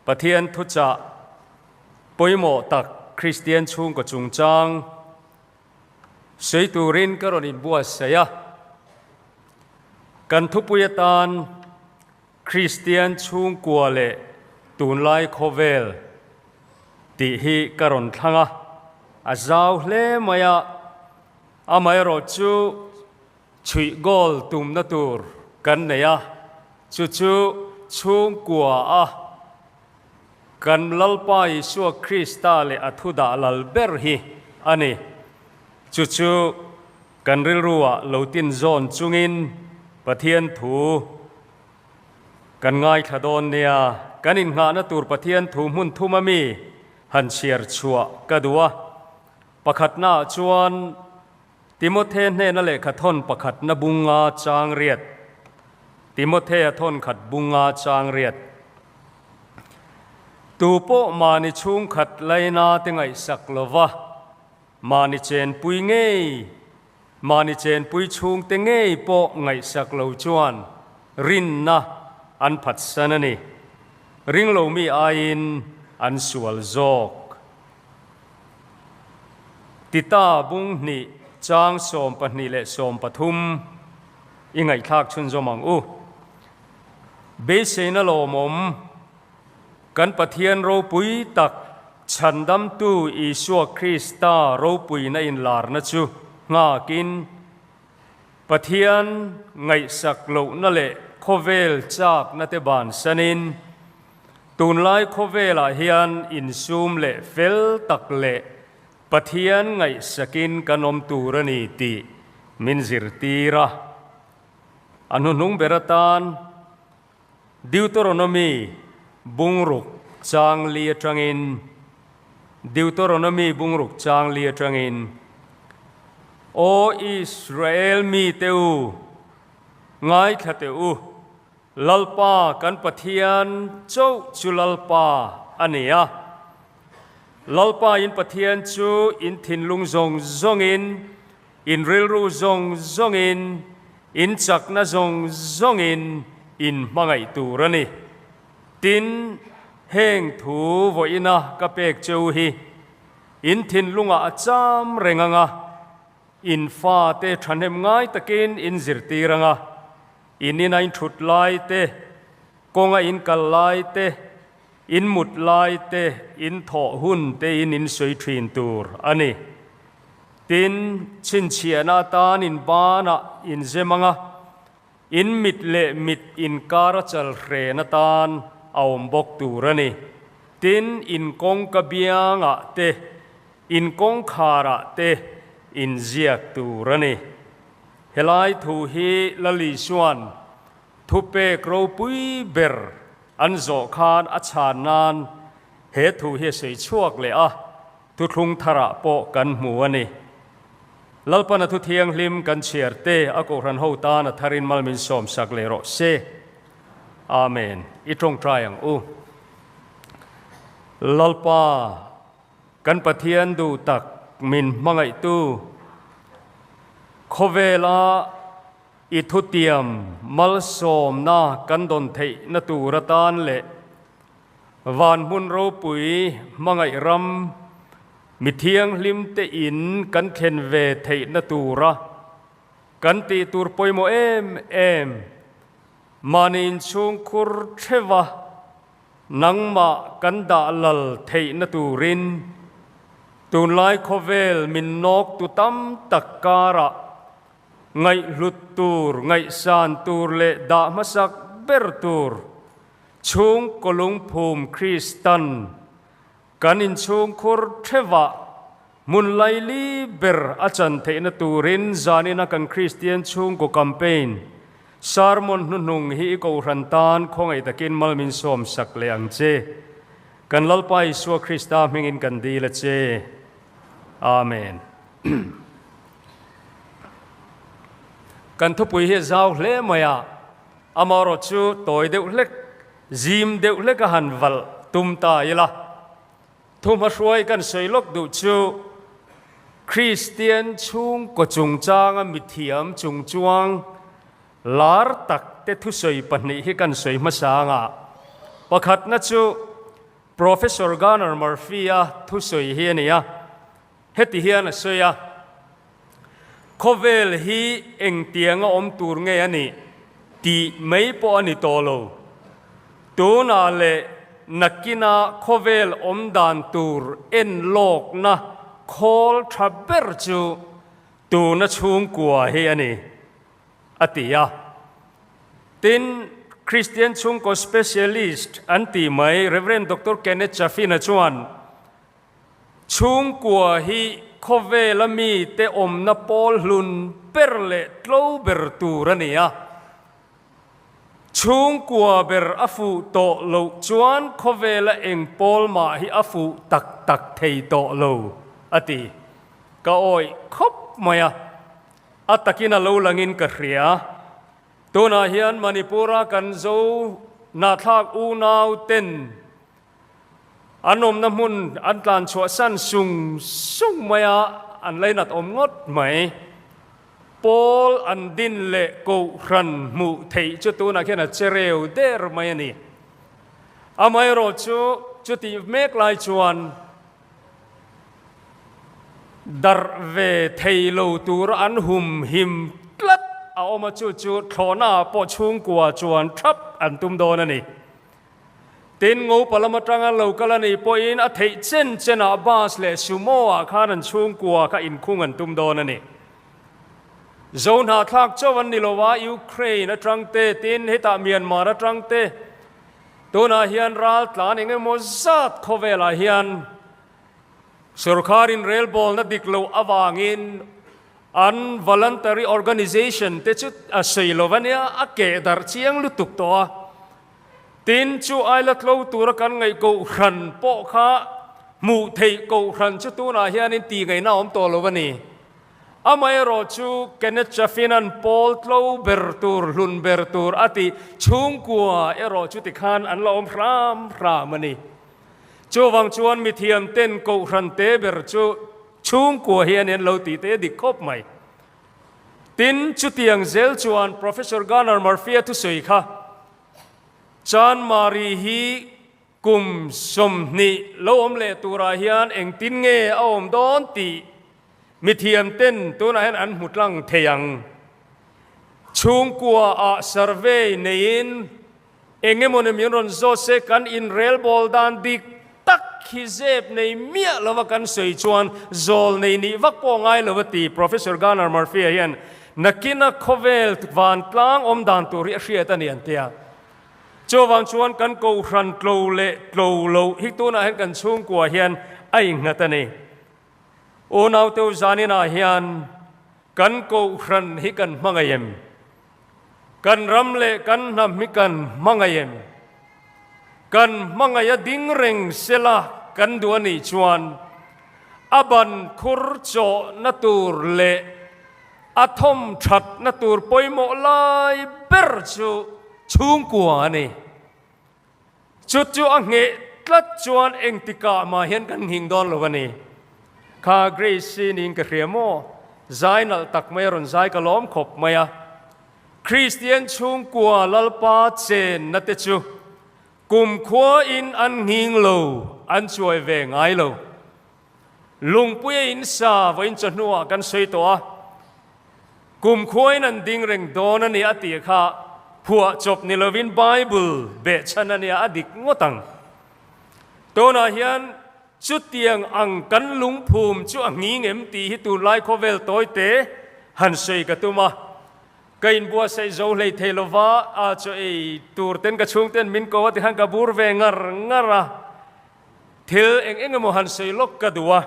Pathian thuchah pawimawh tak Kristian chhungkaw chungchang sawi turin ka rawn inbuatsaih a. Kan thupui atan Kristian chhungkua leh tunlai khawvel tih hi ka rawn thlang a, a zau hle mai a, amaherawhchu chhuih goal tumna tur kan nei a, chu chu chhungkua a kan Lalpa Isua Krista leh a thu dah lal ber hi a ni. Chu chu kan rilruah lo tin zawn chungin Pathian thu kan ngaithla dawn nia. Kan innghahna tur Pathian thu hmun thum a mi han chhiar chhuah ka duh a. Pakhatnaah chuan Timothe hnena lehkha thawn pakhatna bunga chang riat, Timothea thawn khat bunga chang riat. Tu pawh mahni chhungkhat laina te ngaihsak lova, mahni chenpui ngei, mahni chenpui chhungte ngei pawh ngaihsak lo chuan rinna an phatsan a ni. Ringlomi aiin an sual zawk. Tita bung hnih chang 12 leh 13 i ngaihthlak chhunzawm ang u. Beiseina lawmawm kan Pathian ropui tak Chhandamtu Isua Krista ropuina inlarna chu nghakin Pathian ngaihsak lohna leh khawvel chakna te bansanin Tunlai khawvelah hian insum leh fel tak leh Pathian ngaihsakin kan awm tur a ni tih min zirtir a. A hnuhnung ber atan Deuteronomy bungruk chang li atangin Deuteronomy bungruk chang li atangin Aw Israel mite u, ngaithla teh u, Lalpa kan Pathian chauh chu Lalpa a ni a. Lalpa in Pathian chu in thinlung zawng zawngin, in rilru zawng zawngin, in chakna zawng zawngin in hmangaih tur a ni. Tin, heng thu vawiina ka pek cheu hi in thinlungah a cham reng ang a, in fate thahnem ngai takin in zirtir ang a. In ina in thut lai te, kawnga in kal lai te, in mut lai te, in thawh hun te in in sawi thin tur a ni. Tin, chhinchhiahna atan in banah in zem ang a, in mit leh mit inkar a chal hren atan a awm bawk tur a ni. Tin, in kawngka biangah te, in kawngkharah te in ziak tur a ni. Helai thu hi Lali chuan thupek ropui ber an zawh khan a chhan nan he thu hi a sawi chhuak leh a, thuthlung tharah pawh kan hmu a ni. Lalpana thu thianghlim kan chhiar te a kohhran ho tan a tharin mal min sawmsak leh rawh se. Amen. I tawngtai ang u. Lalpa. Kan Pathian duh tak min hmangaihtu, khawvela i thutiam malsawmna kan dawn theihna tur atan leh van hmun ropui hmangaih ram mi thianghlimte in kan thlen ve theihna tura kan tih tur pawimawh em em mahni inchhungkhur theuha Nangmah kan dah lal theihna turin tunlai khawvel min nawktu tam tak karah ngaihhlut tur, ngaihsan tur leh dah hmasak ber tur chhungkaw lungphum Kristan kan inchhungkhur theuhah hmun laili ber a chan theihna turin zanina kan Kristian chhungkaw campaign sermon hnuhnung hi i kohhran tan khawngaih takin mal min sawmsak leh ang che. Kan Lalpa Isua Krista hmingin kan dil a che. Amen. Kan thupui hi a zau hle mai a, amaherawh chu tawi deuh hlek, zim deuh hlek a han valh tum ta ila. Thu hmahruai kan sawi lawk duh chu Kristian chhungkaw chungchanga mithiam chungchuang lar tak te thusawi pahnih hi kan sawi hmasa anga. Pakhatna chu. Professor Garner Murphy-a thusawi hi a ni a, heti hian a sawi a, Khawvel hi engtianga awm tur nge a nih tih mai pawh a ni tawh lo. Tunah leh nakina khawvel awm dan tur en lawkna khawl tha ber chu tuna chhungkua hi a ni, a ti a. Tin, Kristian chhungkaw specialist an tih mai Rev. Doctor Kenneth Chaffin-a chuan, Chhungkua hi khawvela mite awmna pawl hlun ber leh tlo ber tur a ni a. Chhungkua ber a fuh tawh loh chuan khawvela eng pawl mah hi a fuh tak tak thei tawh lo, a ti. Ka awih khawp mai a, a takin a lo langin ka hria. Tunah hian Manipur-a kan zo nahthlak unau ten An awmna hmun an tlan chhuah san sung sung mai a, an lainat awm ngawt mai. Pawl an din leh kohhran hmuh theih chu tunah khian a che reu der mai a ni. Amaherawh chu chutih mek lai chuan darh ve thei lo tura an hum him tlat a awm a, chu chu thlawhnaah pawh chhungkua chuan thap an tum dawn a ni. Tin, Ngopa lam atanga lo kal a nih pawhin a theih chen chenah bus leh sumo ah khan an chhungkua kha inkhung an tum dawn a ni. Zo hnahthlak chauh an ni lo a, Ukraine atang te, tin hetah Myanmar atang te, tunah hian ral tlan eng emaw zat khawvelah hian sorkarin relbawlna dik loh avangin an voluntary organization te chu a sawi lo a nia, a keh darh chiang lutuk tawh a. Tin, chu aila tlo tura kan ngaih kohhran pawh kha hmuh theih kohhran chu tunah hianin tih ngaihna a awm tawh lo a ni. Amaherawh chu Kenneth Chaffin-a'n pawl tlo ber tur, hlun ber tur a tih chhungkua erawh chu tikhan an la awm hram hram a ni. Chuvang chuan mithiam ten kohhran te ber chu chhungkua hi a ni an lo tih te dik khawp mai. Tin, chutiang zel chuan Professor Gunnar Murphy-a thusawi kha, Chanmari hi kum 20 lo awm leh turah hian engtin nge a awm dawn tih mithiamten tunah hian an hmu tlang thei ang. Chhungkuaah survey neiin Eng emaw ni min rawn zawt se kan inrelbawl dan dik tak hi zep nei miah lova kan sawi chuan zawl nei nih vak pawh ngai lo a ti. Professor Gunnar Murphy-a hian nakina khawvel vantlang awm dan tur hi a hriat a ni an ti a. Chuvang chuan kan kohhran tlo leh tlo loh hi tunah hian kan chhungkua hian a innghat a ni. Unauteu zaninah hian kan kohhran hi kan hmangaih em? Kan ram leh kan hnam hi kan hmangaih em? Kan hmangaih a ding reng sela kan duh a nih chuan a ban khur chawhna tur leh a thawm thatna tur pawimawh lai ber chu chhungkua a ni. Chu chu a ngheh tlat chuan engtikah mah hian kan nghing dawn lo a ni. Kha Grace-i niin ka hria maw? Zai nalh tak mai a rawn zai ka lawm khawp mai a. Kristian chhungkua Lalpa chenna te chu kumkhuain an nghing lo, an chuai ve ngai lo. Lungpuia in sa vawiin chawhnuah kan sawi tawh a, kumkhuain an ding reng dawn a ni a tih kha phuah chawp ni lovin Bible behchhan a nia a dik ngawt ang. Tunah hian chutiang ang kan lungphum chu a nghing em tih hi tunlai khawvel tawite han sawi ka tum a, ka inbuatsaih zo hlei thei lova a chaw ei tur ten ka chhungten min ko a tikhan ka bur ve ngar ngar a. Thil eng eng emaw han sawi lawk ka duh a,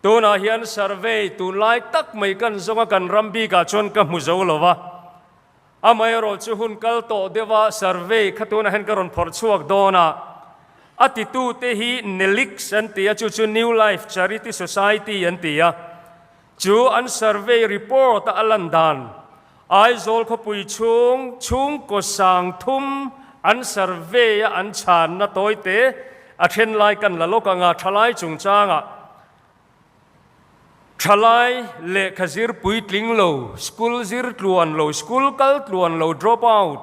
tunah hian survey tunlai tak mai kan zawng a, kan ram bikah chuan ka hmu zo lo va, amaherawh chu hun kal tawh deuh a survey kha tunah hian ka rawn phawrh chhuak dawn a, a titute hi NELIX an ti a, chu chu New Life Charity Society an ti a, chu an survey report a a lan dan Aizawl khawpui chhung chhungkaw sangthum an survey a an chhanna tawite a then lai kan la lawk anga thalai chungchangah thalai lehkha zir puitling lo, school zir tluan lo, school kal tluan lo, drop out,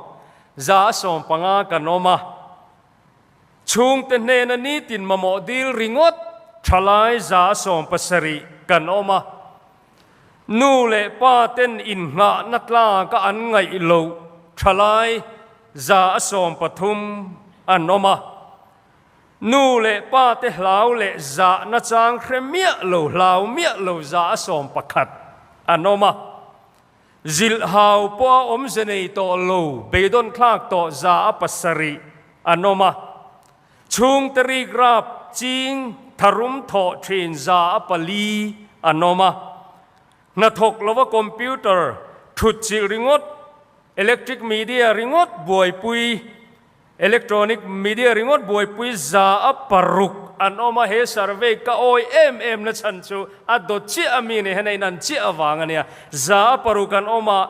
15% kan awm a. Chhungte hnena nitin mamawh dil ringawt thalai 170 kan awm a. Nu leh pa ten innghahna tlaka an ngaih loh thalai 113 an awm a. Nu leh pa te hlau leh zahna chang hre miah lo, hlau miah lo 111 an awm a. Zilhhau pawh a awmze nei tawh lo, beidawn thlak tawh 7% an awm a. Chhungte rikrap ching tharum thawh thin 4% an awm a. Hnathawk lova computer thutchilh ringawt, electric media ringawt buaipui, Electronic media ringawt buaipui 6% an awm a, he survey ka awi em em na chhan chu a dawt chiah a mi nih hian a inan chiah avang a nia. 6% an awm a,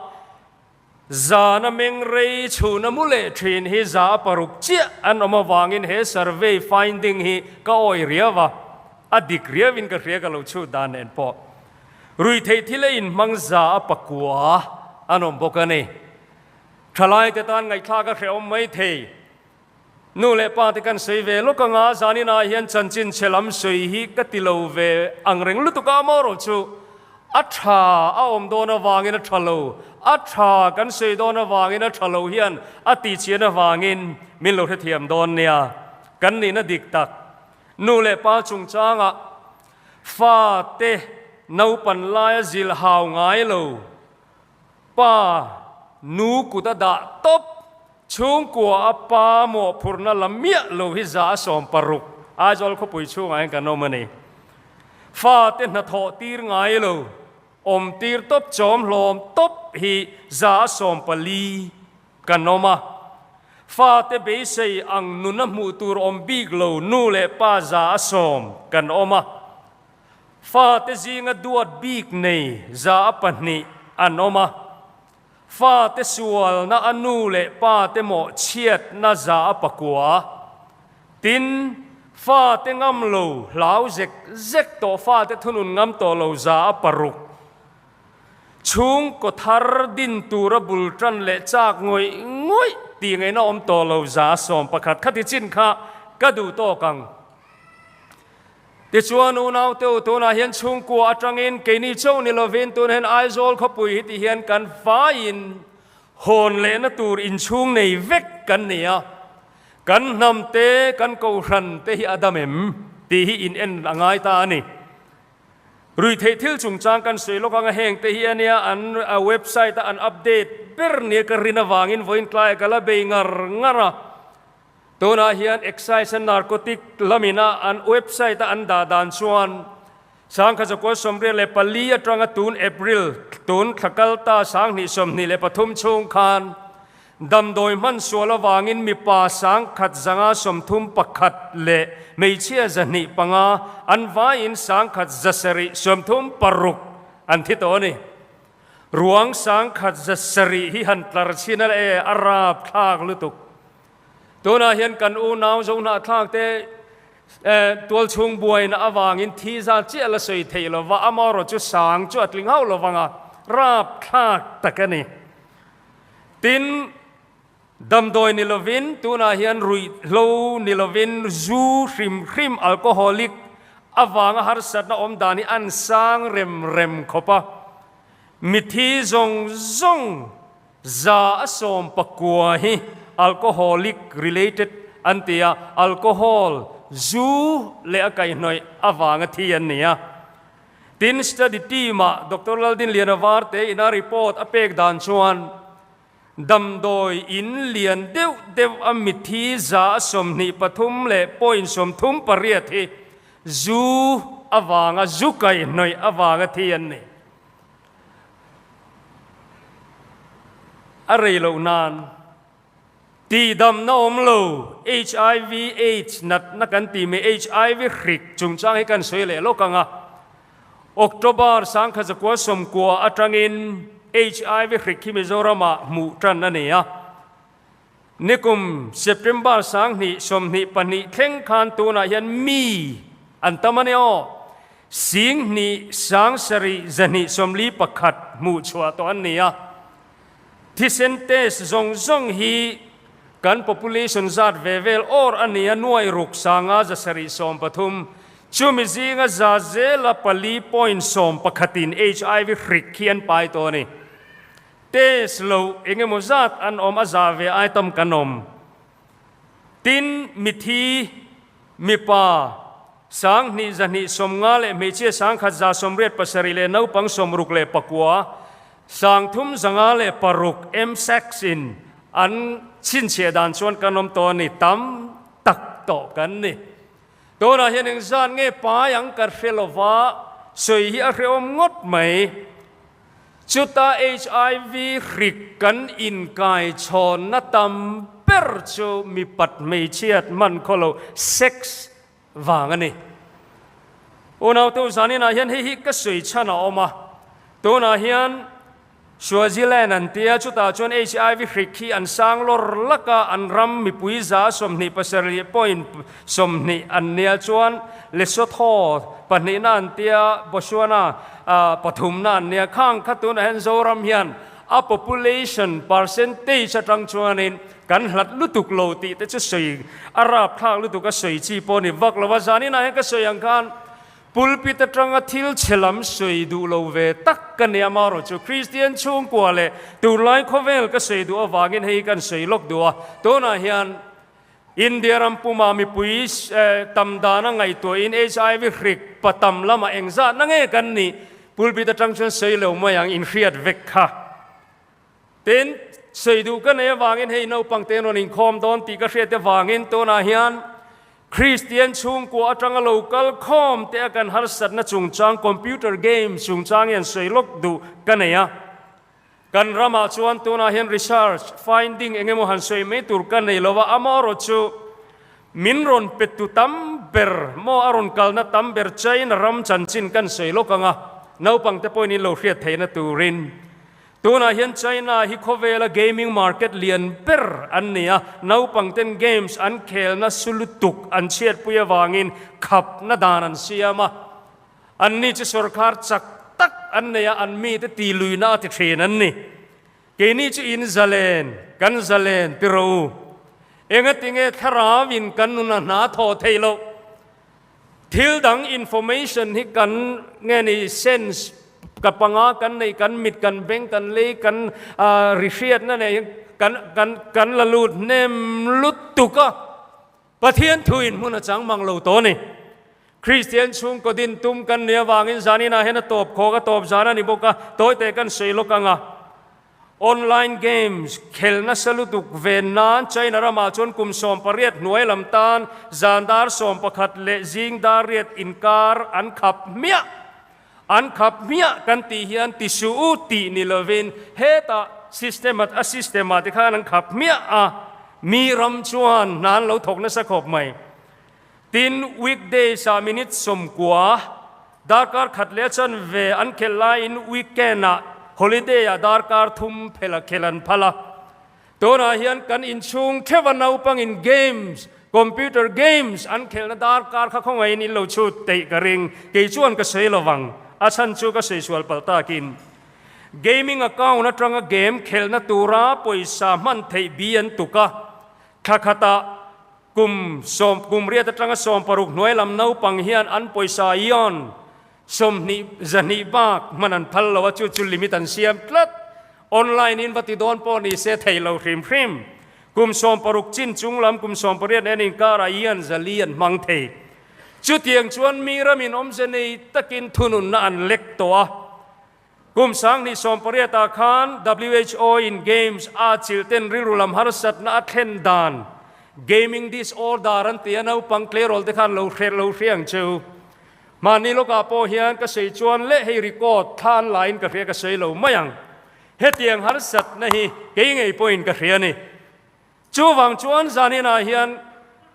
zana meng rei chhuna mu leh thin hi 6% chiah an awm avangin he survey finding hi ka awi riau a, a dik riauin ka hria ka lo chhut dan nen pawh. Ruihtheih thil a inhmang 9% an awm bawk a ni. Thalaite tan ngaihthlak a hrehawm mai thei. Nu leh pa te kan sawi ve lawk anga zaninah hian chanchin chhe lam sawi hi ka ti lo ve ang reng lutuk a, amaherawh chu a tha a awm dawn avangin a tha lo, a tha kan sawi dawn avangin a tha lo hian a tihchian avangin min lo hrethiam dawn nia. Kan nihna dik tak nu leh pa chungchangah fate naupan laia zilhau ngai lo, Pa, nu kut a dah tawp, chhungkua a pa mawhphurhna la miah lo hi 160 Aizawl khawpui chhungah hian kan awm a ni. Fate hnathawh tir ngai lo, awm tir tawp, chawm hlawm tawp hi 140 kan awm a. Fate beisei ang nuna hmuh tur awm bik lo nu leh pa 100 kan awm a. Fate zinga duat bik nei 2% an awm a, fate sualna a nu leh pate mawh chhiatna 9%. Tin, fate ngam lo hlau zek zek tawh fate thunun ngam tawh lo 6%. Chhungkaw thar din tura bul tan leh chak ngawih ngawih tih ngaihna awm tawh lo 11% khati chin kha ka duh tawk ang. Tichuan, unaute u, tunah hian chhungkua atangin keini chauh ni lovin tun hian Aizawl khawpui hi ti hian kan faiin hawn lehna tur inchhung nei vek kan ni a, kan hnam te, kan kohhran te hi a dam em tih hi in en a ngai ta a ni. Ruihtheih thil chungchang kan sawi lawk anga heng te hi a nia an website a an update ber nia ka rin avangin vawiin tlaiah ka la bei ngar ngar a. Tunah hian Excise and Narcotic lamina an website a an dah dan chuan 1984 atanga tun April tun thla kal ta 2023 chhung khan damdawi hman sual avangin mipa 1531 leh hmeichhia 205 an vaiin 1736 an thi tawh a ni. Ruang 1700 hi han tlar chhin a e a rapthlak lutuk. Tunah hian kan unau Zohnahthlak te tualchhung buaina avangin thi zat chiah la sawi theih lova, amaherawh chu sang chu a tling hauh lo vang a, rapthlak tak a ni. Tin, damdawi ni lovin tunah hian ruihhlo ni lovin zu hrim hrim, alcoholic, avanga harsatna awm dan hi an sang rem rem khawp a, mithi zawng zawng 119 hi alcoholic related an ti a, alcohol, zu leh a kaihhnawih avanga thi an ni a. Tin, study team-ah Doctor Laldinliana Varte ina report a pek dan chuan damdawi in lian deuh deuh a mithi 23 leh point 38 hi zu avanga, zu kaihhnawih avanga thi an ni. A rei loh nan tihdamna awm lo HIV AIDS natna kan tih mai HIV hrik chungchang hi kan sawi leh lawk ang a. October 1990 atangin HIV hrik hi Mizoramah hmuh tan a ni a. Nikum September 2022 thleng khan tunah hian mi an tam a ni aw. 2 7 241 hmuh chhuah tawh an ni a. Thisen test zawng zawng hi. Kan population zat ve vel awr a nia nuai ruk sanga 713, chumi zinga za zela pali point sawm pakhatin HIV hrik hi an pai tawh a ni. Test loh eng emaw zat an awm a za ve ai tam kan awm. Tin, mithi, mipa, 2 250 leh hmeichhia 1187 leh naupang 69, 3506 MSACS in an chhinchhiah dan chuan kan awm tawh a ni, tam tak tawh kan ni. Tunah hian engzat nge pai ang ka hre lova, sawi hi a hrehawm ngawt mai. Chuta HIV hrik kan inkai chhawnna tam ber chu mipat hmeichhiat hman khaw lo, sex, vang a ni. Unaute u zaninah hian hei hi ka sawi chhan a awm a, tunah hian Swaziland an tia chutah chuan HIV hrik hi an sang lawr lak a, an ram mipui 27 point 20 an nia chuan Lesotho pahnihna an tia, Botswana pathumna an nia, khang kha tunah hian Zoram hian a population percentage atang chuanin kan hlat lutuk lo tih te chu sawi a rapthlak lutuk a sawi chi pawh a ni vak lo a, zaninah hian ka sawi ang khan Pulpit atanga thil chhe lam sawi duh lo ve tak ka nia marawh chu Kristian chhungkua leh tunlai khawvel ka sawi duh avangin hei kan sawi lawk duh a, tunah hian India ram puma mipui tam dana ngaihtuahin HIV hrik pa tam lamah engzatna nge kan nih pulpit atang chuan sawi lo mai ang inhriat vek kha. Tin, sawi duh ka nei avangin hei naupang te an rawn inkhawm dawn tih ka hriat avangin tunah hian Kristian chhungkua atanga lo kal khawm te a kan harsatna chungchang computer games chungchang hi an sawi lawk duh ka nei a. Kan ramah chuan tunah hian research finding eng emaw han sawi mai tur ka nei lo a, amaherawh chu min rawn petu tam ber maw a rawn kalna tam ber China ram chanchin kan sawi lawk ang a, naupang te pawhin in lo hriat theihna turin. Tunah hian China hi khawvela gaming market lian ber an ni a, naupang ten games an khelna su lutuk an chhiatpui avangin khapna dan an siam a. Anni chu sorkar chak tak an nei a, an mite ti luina a ti thin an ni. Keini chu in zalen, kan zalen ti rawh u. Engatinge thlarau in kan nuna hna thawh theih loh? Thil dang information hi kan nge ni sense ka panga kan neih, kan mit, kan beng, kan lei, kan ri hriatna nei hi kan kan kan la lut hnem lutuk a. Pathian thu in hmun a chang mang lo tawh a ni. Kristian chhungkaw din tum kan nih avangin zaninah hian a tawp khawk a tawp zan a ni bawk a, tawite kan sawi lawk ang a. Online games khel nasa lutuk ven nan China ramah chuan kum 18 hnuai lam tan zan dar 11 leh zing dar riat inkar an khap hmiah. An khap hmiah kan tih hian ti suh u tih ni lovin hetah system a system ah te khan an khap hmiah a, mi ram chuan hna an lo thawk nasa khawp mai. Tin, weekdays ah minute 90, darkar khat leh a chanve an khelh laiin weekend ah holiday ah darkar thum phel a khelh an phal a. Tunah hian kan inchhung theuh a naupangin games, computer games an khelhna darkar kha khawngaihin in lo chhut teih ka ring. Kei chuan ka sawi lo vang, a chhan chu ka sawi sual palh takin. Gaming account atanga game khelhna tura pawisa hman theih bi an tuk a, thla khatah kum sawm kum riat atanga 16 hnuai lam naupang hian an pawisa yuan 20 200 bak hman an phal lo a, chu chu limit an siam tlat. Online in va ti dawn pawh ni se thei lo hrim hrim. Kum 60 chin chung lam kum 18 en inkarah yuan 400 an hmang thei. Chutiang chuan mi ramin awmze nei takin thununna an lek tawh a. Kum 2018 ah khan WHO in games a chilh ten rilru lam harsatna a thlen dan gaming disorder an ti a, naupang tleirawl te khan lo hre lo hre ang cheu. Mahni lawkah pawh hian ka sawi chuan leh hei record thla an laiin ka hria ka sawi lo mai ang. Hetiang harsatna hi kei ngei pawhin ka hria a ni. Chuvang chuan zaninah hian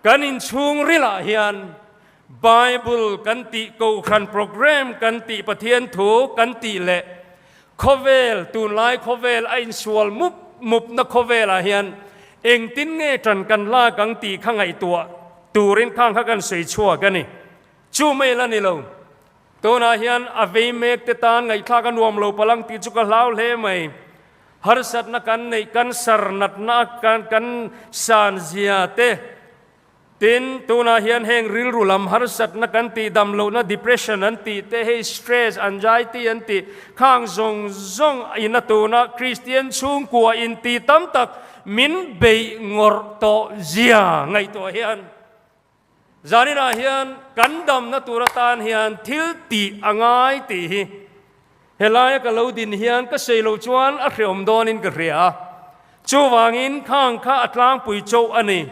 kan inchhung rilah hian Bible kan tih, Kohhran program kan tih, Pathian thu kan tih leh khawvel, tunlai khawvel a insual mup mupna khawvelah hian engtin nge ṭan kan lak ang tih kha ngaihtuah turin khang kha kan sawi chhuak a ni. Chu mai la ni lo. Tunah hian a vei mek te tan ngaihthlak a nuam lo palang tih chu ka hlau hle mai. Harsatna kan neih cancer natna kan kan san zia te, tin tunah hian heng rilru lam harsatna kan tih dam lohna depression an tih te, hei stress, anxiety an tih khang zawng zawng ina tuna Kristian chhungkua inti tam tak min beih ngawrh tawh zia ngaihtuah hian Zaninah hian kan damna tur atan hian thil tih a ngai tih hi helaia ka lo din hian ka sei loh chuan a hreawm dawnin ka hria a. Chuvangin khang kha a tlangpui chauh a ni.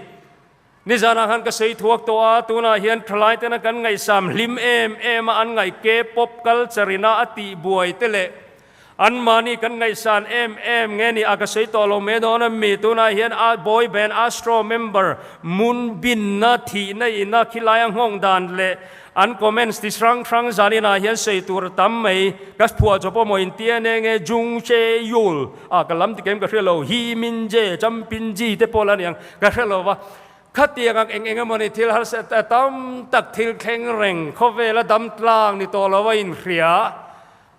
Nizanah khan ka sei thuak tawh a, tunah hian thalai tena kan ngaihsam hlim em em a, an ngaih K-pop culture ina a tih buai te leh Anmahni kan ngaihsan em em nge ni a ka sawi tawh lo mai dawn a mi tunah hian a boy band Astro member Moon Bin na thihna ina khilai a nghawng dan leh an comments ti hrang hrang zaninah hian sawi tur a tam mai ka phuah chawp awm aw in tia ne nge Jung Che Yul a ka lam tikem ka hre lo Hee Min Je Cham Pin Ji te pawh la niang ka hre lo va Khatiang ang eng eng emawni thil harsa tam tak thil thleng reng khawvela dam tlang ni tawh lo a inhria.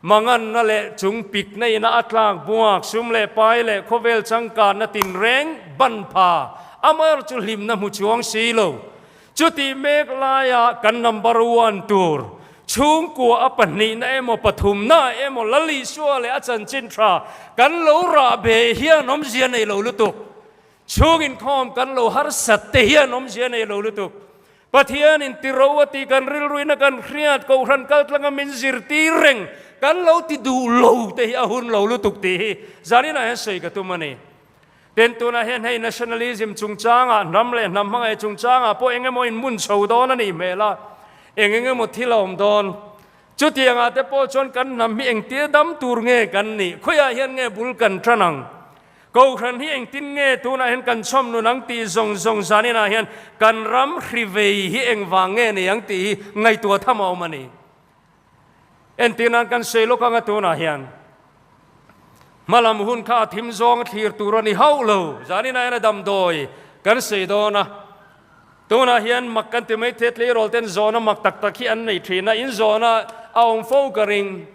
Manganna leh chung pikna ina a tlak buak, sum leh pai leh khawvel changkanna tinreng ban pha amaherawh chu hlimna hmu chuang si lo. Chutih mek laia kan number one tur chhungkua a pahnihna emaw pathumna emaw Lal Isua leh a chanchin tha kan lo rah be hian awmzia nei lo lutuk. Chhung inkhawm kan lo harsat te hian awmzia nei lo lutuk. Pathianin ti ro a tih kan rilruina kan hriat Kohhran kaltlanga min zirtir reng kan lo ti duh lo te hi a hun lo lutuk tih hi zaninah hian sawi ka tum a ni. Tin, tunah hian hei nationalism chungchangah hnam leh hnam hmangaih chungchangah pawh eng emaw inmun chho dawn a nih hmel a, eng eng emaw thil a awm dawn. Chutiangah te pawh chuan kan hnam hi engtia dam tur nge kan nih? Khawiah hian nge bul kan tan ang? Kohhran hi engtin nge tunah hian kan chhawm nun ang tih zawng zawng zaninah hian kan ram hri vei hi engvang nge nei ang tih hi ngaihtuah tham a awm a ni. Entir nan kan sawi lawk anga tunah hian hmalam hun kha a thim zawng a thlir tur a ni hauh lo. Zaninah hian a damdawi kan sawi dawn a, tunah hian mak kan ti mai thei tleirawl ten zawhna mak tak tak hi an nei thin a, in zawhna a awm fo ka ring.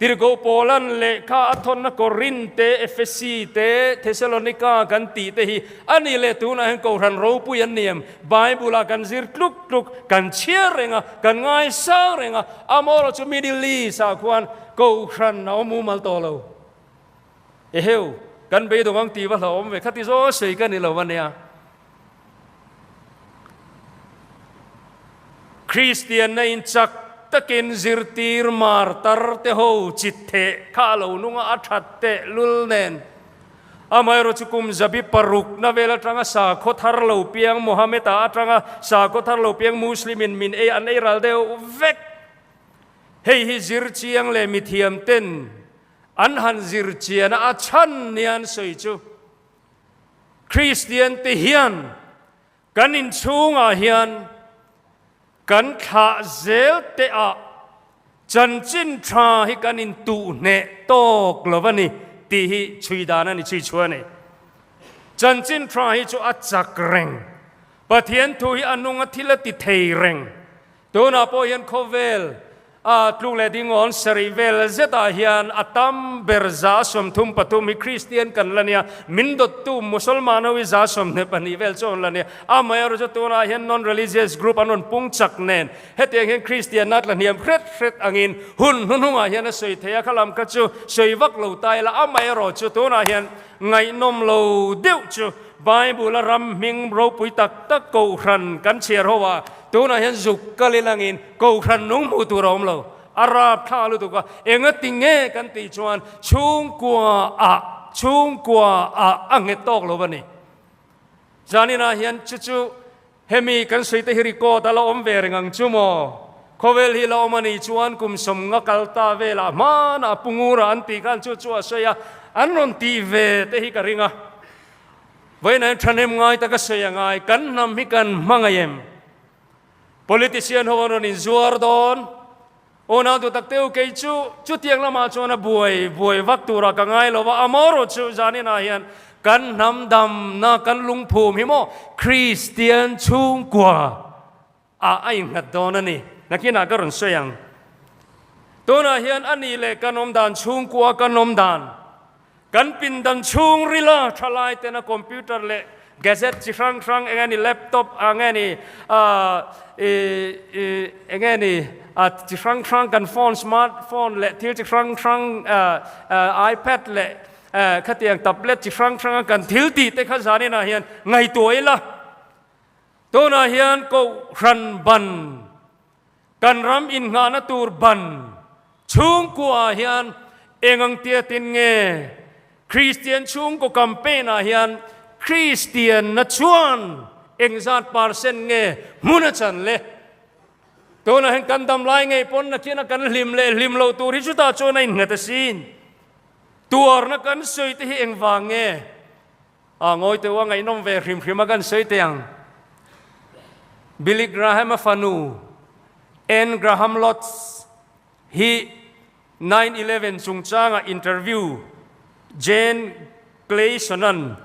Tirhkoh Paula'n lehkha a thawnna Korinth te, Efesi te, Thesalonika kan tih te hi a ni leh tunah hian Kohhran ropui an ni em? Bible-ah kan zir tluk tluk, kan chhiar reng a, kan ngaisang reng a, amaherawh chu Middle East-ah khuan Kohhran a awm mumal tawh lo. Eheu, kan beidawng ang tih va hlauhawm ve, khati zaw sawi ka ni lo a nia. Kristianna in chak takin zirtir martar te ho chit theh kha a lo nung a, a that teh lul nen. Amaherawh chu kum zabi parukna vel atanga sakhaw thar lo piang Mohammed-a atanga sakhaw thar lo piang Muslim-in min ei an ei ral deuh vek. Hei hi zir chiang leh mithiam ten an han zir chiana a chhan nia an sawi chu. Kristian te hian kan inchhungah hian kan thlah zel teh ah chanchin tha hi kan intuh hneh tawk lo a ni tih hi chhui dan a ni, chhui chhuah a ni. Chanchin tha hi chu a chak reng, Pathian thu hi a nung a thil a ti thei reng. Tunah pawh hian khawvel a tluk leh dingawn sarih vel zetah hian a tam ber 33 hi Kristian kan la nia, min dawttu Musalman ho hi 22 vel chu an la nia. Amaherawh chu tunah hian non-religious group an rawn pung chak nen hetiang hian Kristianna tla hniam hret hret angin hun hnuhnungah hian a sawi thei a, khalam kha chu sawi vak lo ta ila amaherawh chu tunah hian ngaihnawm lo deuh chu Bible-a ram hming ropui tak tak kohhran kan chhiar ho a, Tunah hian zuk kal ilangin Kohhran nung hmuh tur a awm lo. A rap thla lutuk a, engati nge kan tih chuan chhungkua ah chhungkua ah a nghet tawk lo a ni. Zaninah hian chu chu hemi kan sawi te hi record a la awm ve reng ang chu maw? Khawvel hi la awm a nih chuan kum sawmnga kal ta velah hmanah Pungura an tih khan chu chu a sawi a, an rawn tih ve te hi ka ring a. Vawiinah hian thahnem ngai taka sawi a ngai, kan hnam hi kan hmangaih em? Politician ho an rawn inzuar dawn, Unau duh tak teu kei chu chutiang lamah chuan a buai buai vak turah ka ngai lo va, amaherawh chu zaninah hian kan hnam damna kan lungphum hi maw Kristian chhungkua ah a innghat dawn a ni. Nakinah ka rawn sawi ang. Tunah hian a nih leh kan awm dan chhungkua kan awm dan. Kan pindan chhungrila thalai tena computer leh gadget chi hrang hrang eng nge ni laptop a nge ni eng nge ni chi hrang hrang kan phone smart phone leh thil chi hrang hrang ipad leh khatiang tablet chi hrang hranga kan thil tih te kha zaninah hian ngaihtuah ila tunah hian kohhran ban Kan ram innghahna tur ban chhungkuaah hian eng ang tiatin nge Kristian chhungkaw campaign ah hian Kristianna chuan engzat percent nge hmun a chan le? Tunah hian kan dam lai ngei pawn nakin a kan hlim leh hlim loh tur hi chutah chuan a innghat asin. Tuarna kan sawi te hi engvang nge? A ngawi teuh a ngaihnawm ve hrim hrim a kan sawi teh ang. Billy Graham-a fanu Anne Graham Lotz hi 9/11 chungchanga interview Jane Clayson-a'n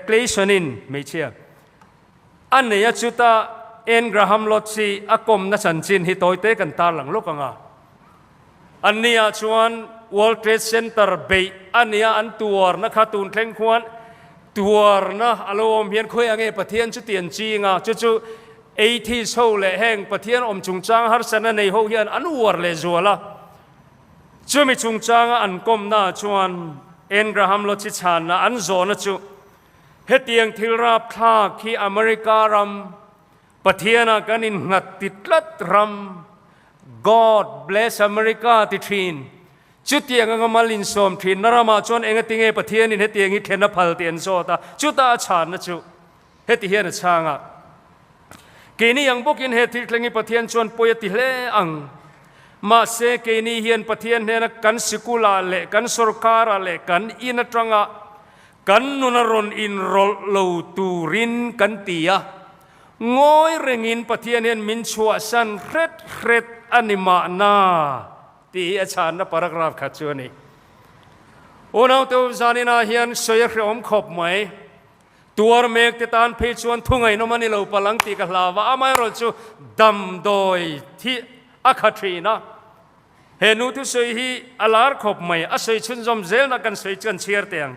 Clayson-in hmeichhia a nei a chuta Anne Graham Lotz hi a kawmna chanchin hi tawite kan tarlang lawk ang a. Anni-ah chuan World Trade Center beih a nia an tuarna kha tun thleng khuan tuarna a lo awm hian khawi ange Pathian chu ti an ching a, chu chu atheist ho leh heng Pathian awm chungchang harsatna nei ho hian an uar leh zual a. Chumi chungchanga an kawmna chuan Anne Graham Lotz-i chhanna an zawhna chu hetiang thil rapthlak hi America ram Pathianah kan innghat ti tlat ram, God bless America ti thin. Chutiang anga mal insawm thin na ramah chuan engatinge Pathianin hetiang hi thlen a phal tih an zawt a, chutah a chhanna chu heti hian a chhang a, Keini ang bawkin he thil thleng hi Pathian chuan pawi a ti hle ang. Mahse keini hian Pathian hnena kan sikulah leh kan sorkarah leh kan in atanga Kan nun a rawn inrawlh lo turin kan ti a, ngawi rengin Pathian hian min chhuahsan hret hret a ni mahna tih hi a chhanna paragraph khat chu a ni. Unaute zaninah hian sawi a hrehawm khawp mai. Tuar mek te tan phei chuan thu ngaihnawm a ni lo palh ang tih ka hlau a, amaherawh chu damdawi thi a kha thin a. He nu thusawi hi a lar khawp mai, a sawi chhunzawm zelna kan sawi chu kan chhiar teh ang.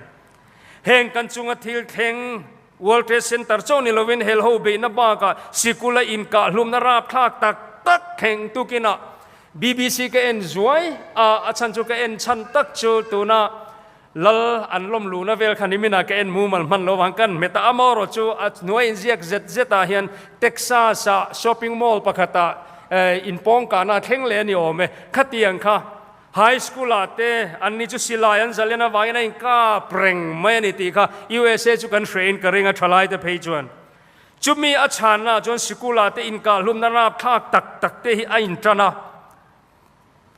Heng kan chunga thil thleng World Trade Center chauh ni lovin helho beihna bakah sikula inkahhlumna rapthlak tak tak thleng tukinah BBC ka en zuai a, a chhan chu ka en chhan tak chu tuna Lal an lawm luhna vel kha niminah ka en mumal hman lo vang kan hmet a, amaherawh chu a hnuai inziak zet zetah hian Texas-ah shopping mall pakhatah inpawngkahna a thleng leh a ni awm e. Khatiang kha high school-ah te anni chu silai an zalen avangin a inkap reng mai a ni tih kha USA chu kan hrehin ka ring a thalaite phei chuan. Chumi a chhannaah chuan sikul-ah te inkahhlumna rapthlak tak tak te hi a intan a.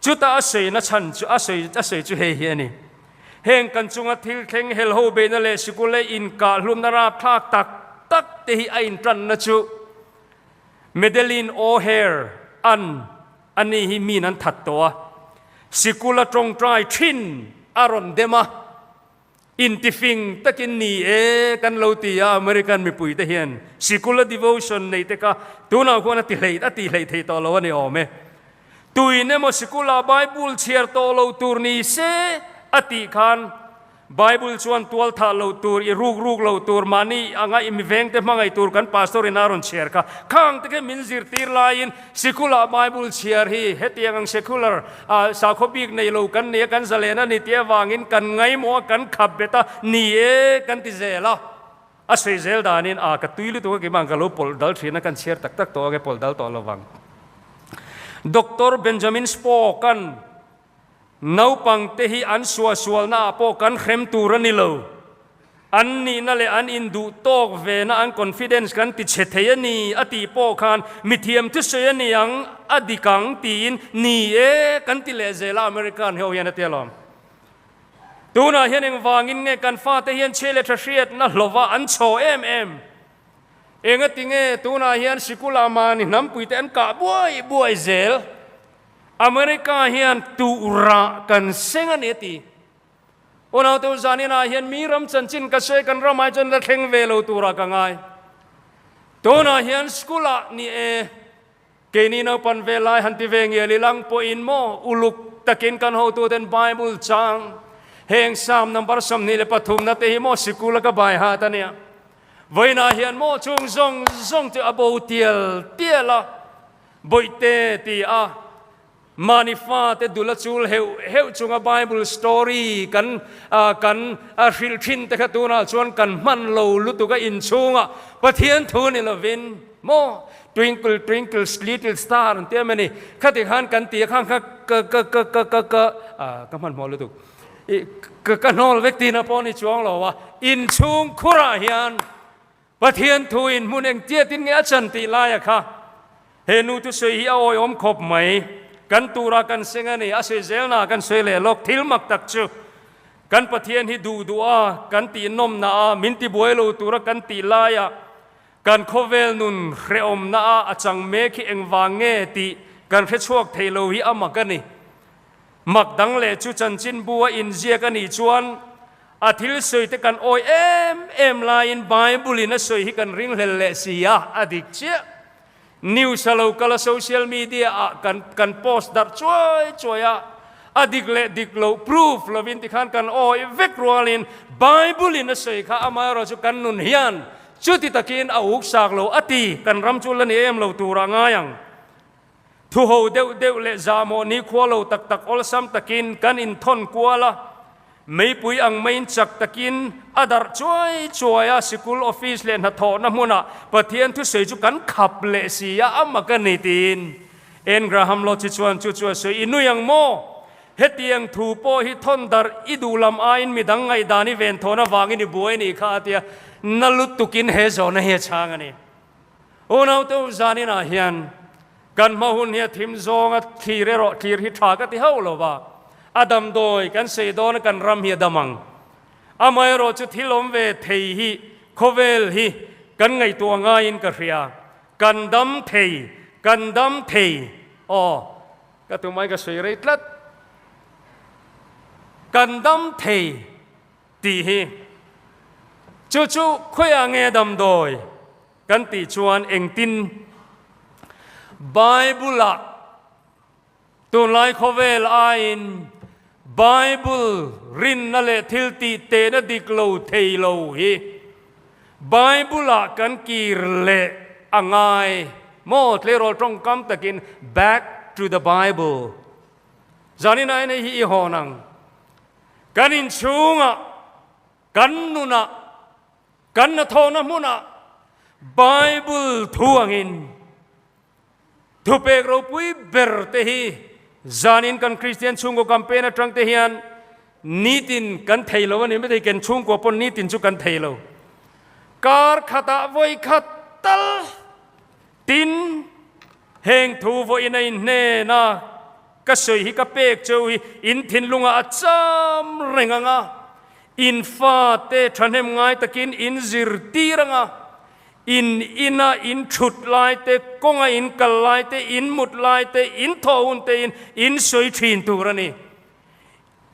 Chutah a sawina chhan chu a sawi a sawi chu hei hi a ni, Heng kan chunga thil thleng helho beihna leh sikul leh inkahhlumna rapthlak tak tak te hi a intanna chu Madeleine O'Hare an a ni hi min an that tawh a, sikul a tawngtai thin a rawn dem a. Intifing takin ni e kan lo ti a, American mipui te hian sikula devotion nei te kha tunah khuan a ti hlei a tih hlei thei tawh lo a ni awm e. Tuin emaw sikula Bible chhiar tawh lo tur ni se a tih khan Bible chuan tual thah lo tur, i ruk ruk lo tur, mahni anga i miveng te hmangaih tur kan pastor in a rawn chhiar kha. Khang te kha min zirtir laiin sikula Bible chhiar hi hetiang ang secular A sakhaw bik nei lo kan nia kan zalen a ni tih avangin kan ngaimawh a, kan khap bet a, ni e kan ti zel a. A sawi zel danin a ka tui lutuk a keimah ka lo pawlh dal thin a, kan chhiar tak tak tawh ang e, pawlh dal tawh lo vang. Doctor Benjamin Spock-a'n naupangte hi an suahsualna ah pawh kan hrem tur a ni lo. An nihna leh an induh tawk vena an confidence kan ti chhe thei a ni a tih pawh khan mithiam thusawi a ni ang, a dik ang tiin ni e kan ti leh zel a American ho hian a ti alawm. Tunah hian engvangin nge kan fate hian chhe leh tha hriatna hlawva an chhaw em em? Engati nge tunah hian sikula mahni hnampuite an kah buai buai zel? America hian tuhrah kan seng a ni a ti. Unaute zaninah hian mi ram chanchin ka sawi kan ramah chuan la thleng ve lo turah ka ngai. Tunah hian school-ah ni e, keini naupan ve lai han ti ve ngial ilang pawhin maw uluk. takin kan hotuten Bible chang heng Psalm number 23 na te hi maw sikul a ka bai hat a nia. Vawiinah hian maw chung zawng zawng chu a bo tial tial a, Bawihte ti a Mahni fate dul a chul heuh heuh chunga Bible story kan kan hrilh thin te kha tunah chuan kan hman lo lutuk a inchhungah Pathian thu ni lovin maw Twinkle twinkle little star an ti em a ni khati khan kan ti a khang kha ka ka ka ka ka ka ka hmanhmawh lutuk i ka ka hnawl vek tihna pawh ni chuang lo a inchhung khurah hian Pathian thu in hmun engtiatin nge a chan tih laia kha he nu thusawi hi a awihawm khawp mai. Kan tura kan seng a ni, a sawi zelna kan sawi leh lawk. Thil mak tak chu kan Pathian hi duh duh a, kan tih nawmna a, min ti buai lo tura kan tih laia kan khawvel nun hrehawmna a a chang mek hi engvang nge tih kan hre chhuak thei lo hi a mak a ni. Mak dang leh chu chanchinbu a inziak a nih chuan a thil sawi te kan awi em em laiin Bible in a sawi hi kan ringhlel leh si a, a dik chiah. News a lo kal a social media ah kan kan post darh chuai chuai a, a dik leh dik loh proof lovin tikhan kan awi vek rualin Bible in a sawi kha amaherawh chu kan nun hian chuti takin a uksak lo a ti, kan ram chu la ni em lo turah ngai ang. Thu ho deuh deuh leh zahmawh nikhua lo tak tak awlsam takin kan inthawn kual a, meipui ang maiin chak takin a darh chuai chuai a, sikul office leh hnathawhna hmunah Pathian thusawi chu kan khap leh si a, a mak a ni tiin Anne Graham Lotz-i chuan chu chu a sawi, I nui ang maw? Hetiang thu pawh hi thawn darh i duh lam aiin midang ngaihdan i venthawn avangin i buai a nih kha a ti a, na lutukin he zawhna hi a chhang a ni. Unaute u zaninah hian kan hma hun hi a thim zawnga thlir erawh thlir hi tha ka ti hauh lo va, a damdawi kan sei dawn a kan ram hi a dam ang. Amaherawh chu thil awm ve thei hi khawvel hi kan ngaihtuah ngaiin ka hria, kan dam thei, kan dam thei, aw ka tumai ka sawi rei tlat, kan dam thei. Tih hi chu chu khawiah nge damdawi kan tih chuan engtin Bible-ah tunlai khawvel aiin Bible rinna leh thil tih tehna dik lo thei lo hi Bible-ah kan kir leh a ngai maw tleirawl tawngkam takin back to the Bible zanin ain hei hi i hawn ang. Kan inchhungah, kan nunah, kan hnathawhna hmunah Bible thu angin thupek ropui ber te hi zanin kan Kristian chhungkaw campaign atang te hian nitin kan thei lo a ni maithei, kan chhungkua pawn nitin chu kan thei lo. Kar khatah vawi khat tal Tin, heng thu vawiin a inhnen a, ka sawi hi ka pek cheu hi in thinlungah a cham reng ang a, in fate thahnem ngai takin in zirtir ang a, in ina in thut lai te, kawnga in kal lai te, in mut lai te, in thawh hun tein in sawi thin tur a ni.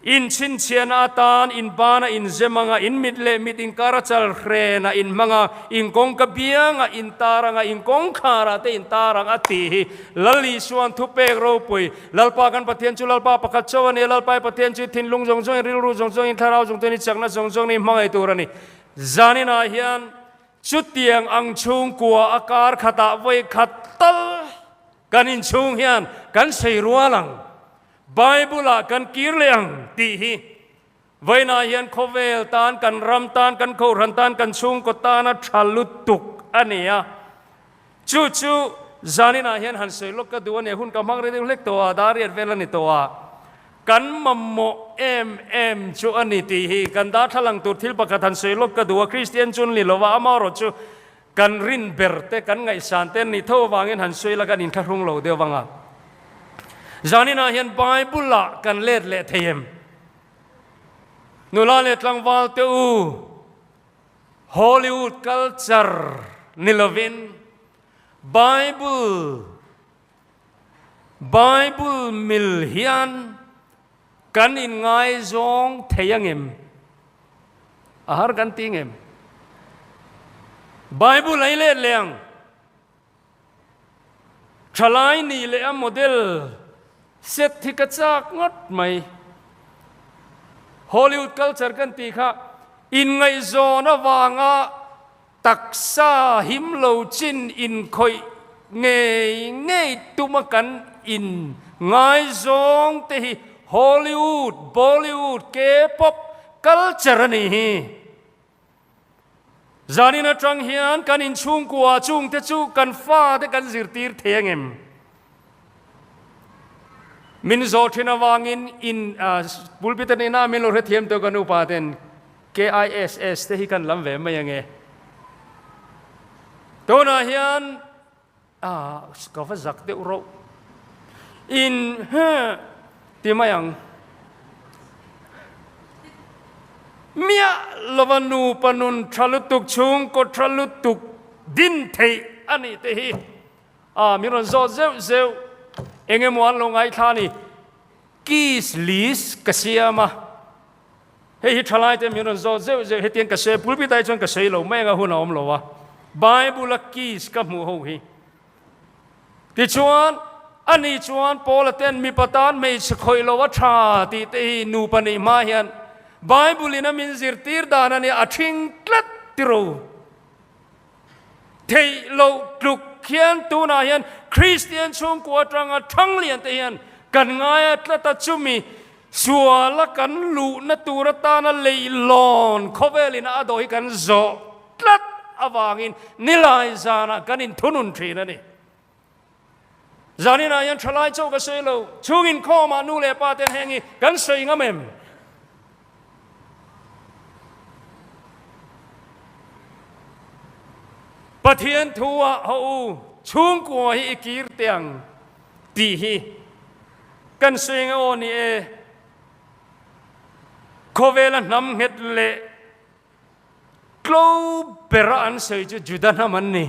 Inchhinchhiahna atan in bana in zem anga, in mit leh mit inkar a chal hren a in hmang a, in kawngka bianga in tar anga, in kawngkharah te in tar ang a tih hi Lal Isua'n thupek ropui, Lalpa kan Pathian chu Lalpa pakhat chauh a ni, Lalpa i Pathian chu i thinlung zawng zawngin, rilru zawng zawngin, thlarau zawng zawngin, chakna zawng zawngin i hmangaih tur a ni. Zaninah hian chutiang ang chhungkua a kar khatah vawi khat tal kan inchhung hian kan sei rual ang. Bible-ah kan kir leh ang tih hi vawiinah hian khawvel tan, kan ram tan, kan kohhran tan, kan chhungkaw tana tha lutuk a ni a. Chu chu zaninah hian han sawi lawk ka duh a ni a, hun ka hmang rei deuh hlek tawh a, dar riat vel a ni tawh a. Kan mamawh em em chu a ni tih hi kan darthlalang tur thil pakhat han sawi lawk ka duh a, Kristian chu an ni lo va, amaherawh chu Kan rin ber te, kan ngaihsan te an nih tho avangin han sawi la kan inthlahrung lo deuh vang a. Zaninah hian Bible-ah kan let leh thei em? Nula leh tlangval te u, Hollywood culture ni lovin Bible, Bible mil hian kan inngaizawng thei angem? A har kan ti ngem? Bible a i let leh ang. Thalai nih leh a model Set hi ka chak ngawt mai. Hollywood culture kan tih kha inngaihzawn avanga taksa him lo chin inkhawih ngei ngei tuma kan in ngaizawng te hi Hollywood, Bollywood, K-pop culture a nih hi. Zanin atang hian kan inchhungkua chungte chu kan fate kan zirtir thei angem? Min zawh thin avangin in pulpit a nihna min lo hrethiam tawh kan upa ten KISS te hi kan lam ve mai ange. Tunah hian A, ka va zak deuh rauh. In he ti mai ang. Miah lova nupa nun tha lutuk chhungkaw tha lutuk din theih a nih te hi. A, min rawn zawt zeuh zeuh. Eng emaw an lo ngaithla a ni. Kiss list ka siam a. Hei hi thalai te min rawn zawt zeuh zeuh hetiang ka sawi a, pulpit ah hi chuan ka sawi lo mai anga hun a awm lo a, Bible a kiss ka hmuh ho hi. Tichuan, ani chuan Paula ten mipa tan hmeichhe khawih lo a tha tih te hi nupa neih hma hian Bible in a min zirtir dan a nia a thing tlat tiro. Theih loh tluk hian tunah hian Kristian chhungkua atanga thanglian te hian kan ngai a tlat a, chumi suala kan luhna tur atana leihlawn khawvelin a dawh hi kan zawh tlat avangin nilai zanah kan inthunun thin a ni. Zaninah hian thalai chauh ka sawi lo, chhung inkhawmah nu leh pa ten heng hi kan sawi ngam em? Pathian thu ah haw u, chhungkua hi i kir teh ang tih hi kan sawi nge aw ni e. Khawvela hnam nghet leh Tlo bera an sawi chu Juda hnam an ni.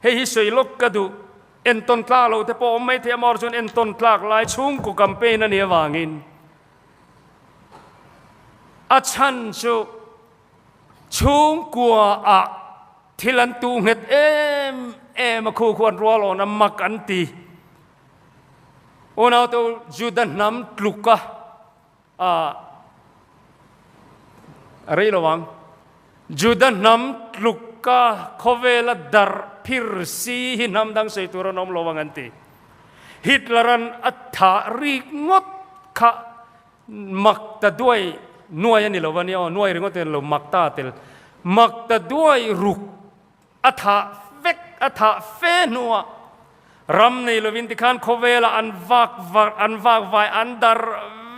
Hei hi sawi lawk ka duh. Entawn tlak lo te pawh awm mai thei amaherawh chuan entawn tlak lai chhungkaw campaign a nih avangin a chhan chu chhungkua ah thil an tuh nghet em em a khu khu an rual awn a mak an ti. Unaute u Juda hnam tluka A rei lo ang. Juda hnam tlukka khawvela darh phir si hi hnam dang sawi tur an awm lo ang an ti. Hitler-a'n a thah rik ngawt kha mak ta duai nuai a ni lo a nia aw, nuai ringawt a ni lo, mak ta tel. Mak ta duai ruk A thah vek, a thah fe hnuah ram nei lovin tikhan khawvelah an vak vak, an vak vai, an dar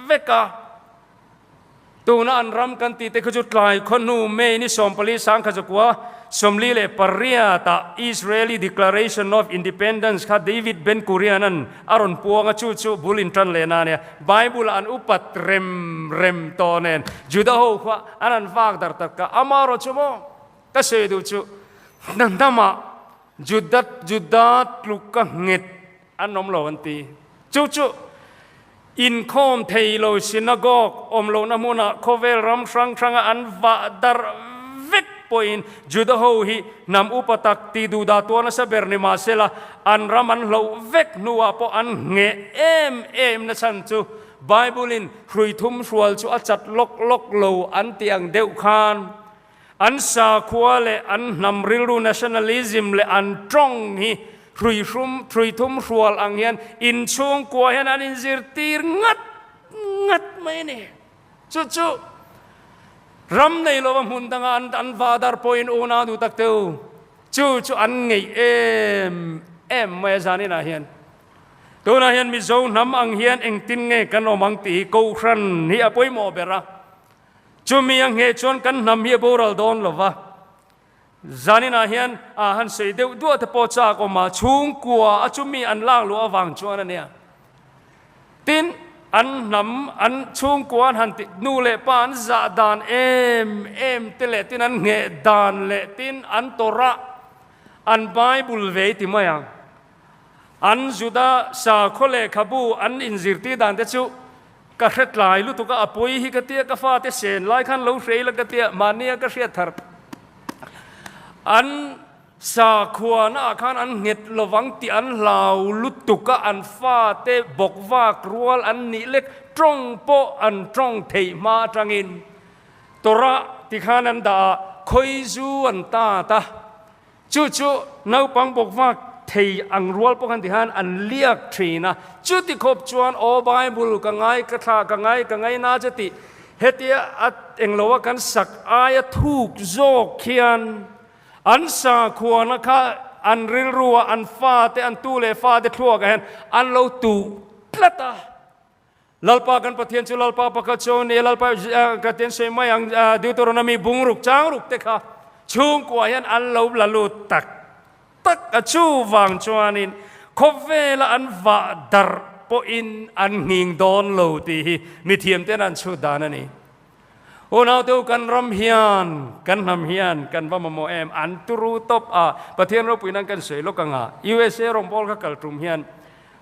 vek a. Tuna an ram kan tih te kha chu tlai khaw hnu May ni 14 sangkha zakua 48 ah Israeli Declaration of Independence kha David Ben Gurion-a'n a rawn puang a, chu chu bul intan leh na a nia. Bible-ah an upat rem rem tawh nen Juda ho kha an han vak dar tak a, amaherawh chu maw? Ka sawi duh chu hna hnamah Juda Juda tluka nghet an awm lo an ti. Chu chu inkhawm thei lo synagogue awm lohna hmunah khawvel ram hrang hranga an vah darh vek pawhin Juda ho hi hnam upa tak ti duh dah tuar nasa ber ni mahsela an ram an hloh vek hnuah pawh an ngheh em em na chhan chu Bible-in hrui thum hrual chu a chat lawk lawk lo an ti ang deuh khan An sakhua leh an hnam rilru nationalism leh an tawng hi hruihrum hruithum hrual ang hian inchhungkua hian an inzirtir ngat ngat mai a ni. Chu chu ram nei lova hmun danga an an vadar pawhin unau duh tak te u, chu chu an ngeih em em mai a zaninah hian. Tunah hian Mizo hnam ang hian engtin nge kan awm ang tih hi Kohhran hi a pawimawh ber a. Chumi a ngheh chuan kan hnam hi a boral dawn lo va, zaninah hian a han sawi deuh duah te pawh chak awm a, chhungkua a chumi an lak luh avang chuan a nia. Tin, an hnam, an chhungkua an han ti, nu leh pa an zah dan em em te leh tin an ngheh dan leh tin an Torah, an Bible ve i ti mai ang. An Juda sakhaw lehkhabu an inzirtir dan te chu ka hre tlai lutuk a, a pawi hi ka tia, ka fate sen lai khan lo hrei la ka tia, mahnia ka hriat thar. An. Sakhuana ah khan an nghet lovang tih an hlau lutuk a, an fate bawk vak rual an nih lek tawng pawh an tawng theih hma atangin Torah ti khan an dah a, khawizu an tat a, chu chu naupang bawk vak thei ang rual pawh khan ti khan an liak thin a, chuti khawp chuan aw Bible ka ngai ka thla ka ngai ka ngai na che tih hetia a englo a kan sak aia thuk zawk khian An sakhuana kha an rilrua an fate, an tu leh fate thluakah hian an lo tuh tlat a. Lalpa kan Pathian chu Lalpa pakhat chu a ni a, Lalpa ka tian sawi mai ang, Deuteronomy bungruk changruk te kha chhungkuah hian an lo la lut tak tak a. Chuvang chuanin khawvela an vah darh pawhin an nghing dawn lo tih hi mithiamten an chhut dan a ni. Unaute u kan ram hian, kan hnam hian kan va mamawh em? An turu tawp a, Pathian ropui nan kan sawi lawk ang a, USA rawngbâwl kha kal tum hian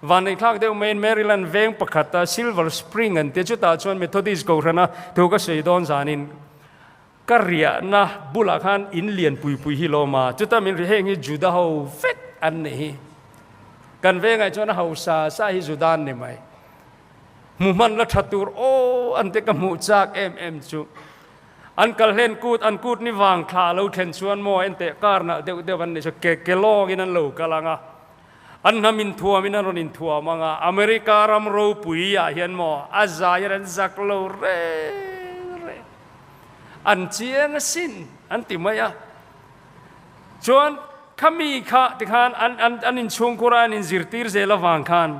vanneihthlak deuh maiin Maryland veng pakhata Silver Spring an tia, chutah chuan Methodist Kohhrana thu ka sawi dawn zanin ka riahna bulah khan in lian pui pui hi lawm a, chuta min ri heng hi Juda ho vek an nih hi. Kan vengah chuan a hausa sa hi Juda an ni mai. Hmu hman la tha tur aw an te ka hmuh chak em em chu. An kal hlen kut an kut ni vang thla a lo thlen chuan maw enteh kar nalh deuh deuh an ni chu ke ke lawngin an lo kal ang a. An hnam inthuam in an rawn inthuam ang a. America ram ropui ah hian maw a zai hian an zak lo reng reng. An chiang asin an ti mai a. Chuan khami kha tikhan an an an inchhungkhur a an inzirtir zel avang khan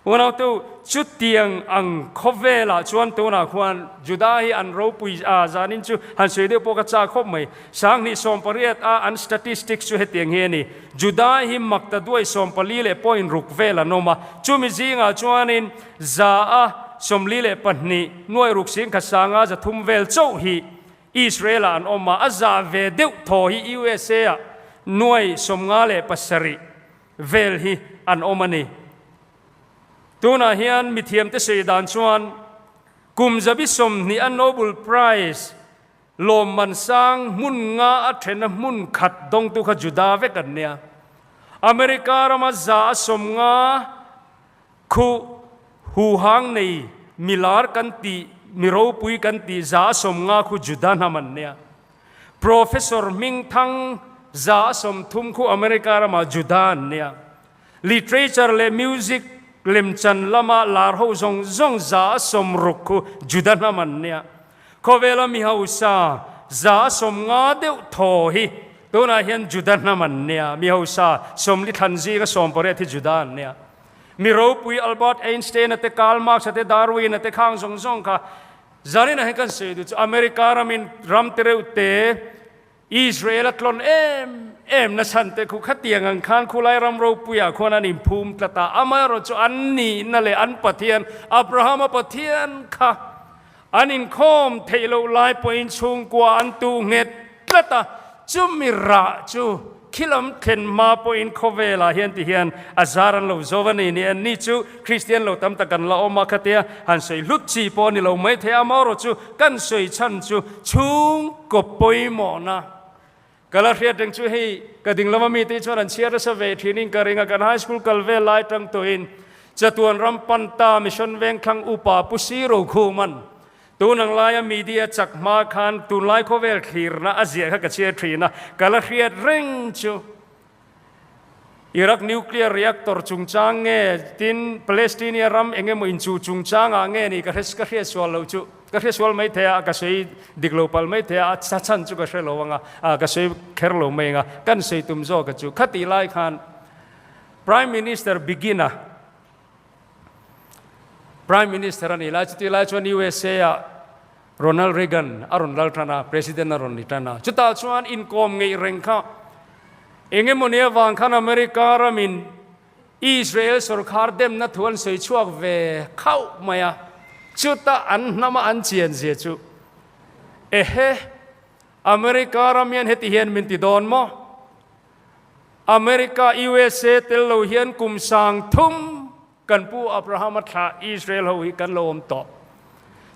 Unautu, chutiang ang khawvelah chuan tunah khuan Juda hi an ropui a, zanin chu han sawi deuh pawh ka chak khawp mai. Sanghnih 18 a an statistics chu hetiang hi a ni, Juda hi makta duai 14 leh point ruk vel an awm a, chumi zingah chuanin za a 42 nuai ruk singkhat sanga 300 vel chauh hi Israel-ah an awm a, a za ve deuh thaw hi USA-ah nuai 57 vel hi an awm a ni. Tunah hian mithiamte sawi dan chuan kum zabi 20 a Nobel Prize lawmman sang hmun nga a thena hmun khat dawngtu kha Juda vek an nia. America rama za a 50 khuh huhang nei milar kan tih mi ropui kan tih za a 50 khu Juda hnam an nia. Professor hmingthang 30% khu America ramah Juda an nia. Literature leh music lemchan lama lar ho zawng zawng 60% khu Juda hnam an nia. Khawvela mi hausa 50% deuh thaw hi tunah hian Juda hnam an nia. Mi hausa 40 thlan zinga 18 hi Juda an nia. Mi ropui Albert Einstein-a te, Karl Marx-a te, Darwin-a te khang zawng zawng kha Zarina hi kan sawi duh chu America ramin ram te reuh te Israel a tlawn em em na chhan te khu khatiang ang khan khulai ram ropuiah khuan an inphum tlat a, amaherawh chu an nihna leh an Pathian Abrahama Pathian kha an inkhawm theih loh lai pawhin chhungkua an tuh nghet tlat a, chumi rah chu Khilam thlen hma pawhin khawvelah hian ti hian a zar an lo zo a ni ni an ni chu Kristian lo tam tak an la awm a khatia han sawi hlut chi pawh a ni lo mai thei a, amaherawh chu kan sawi chhan chu chhungkaw pawimawhna ka la hriat reng chu hei ka ding lama mite hi chuan an chhiar nasa ve thinin ka ring a, kan high school kal vel lai tang tawhin chatuan ram pan ta mission vengthlang upa Pu Siro Khuman Tun ang laia media chak hma khan tunlai khawvel thlirna a ziah kha ka chhiar thin a, ka la hriat reng chu. Iraq nuclear reactor chungchang nge tin Palestinia ram eng emaw inchuh chungchangah nge ni ka hre ka hriat sual loh chu ka hre sual mai thei a, ka sawi dik lo palh mai thei a, a chhan chu ka hre lo ang a, ka sawi kher lo mai ang a, kan sawi tum zawk a chu khatih lai khan Prime Minister Begin a Prime Minister a nih lai chutih lai chuan USA ah Ronald Reagan a rawn lal tan a, President a rawn ni tan a. Chutah chuan inkawm ngeih reng kha eng emawni avang khan America ramin Israel sorkar demna thu an sawi chhuak ve khauh mai a. Chuta an hnama an chian zia chu ehe America ram hian heti hian min ti dawn maw? America, usa tel lo hian kum 3000 kan pu Abraham-a thlah Israel ho hi kan lo awm tawh.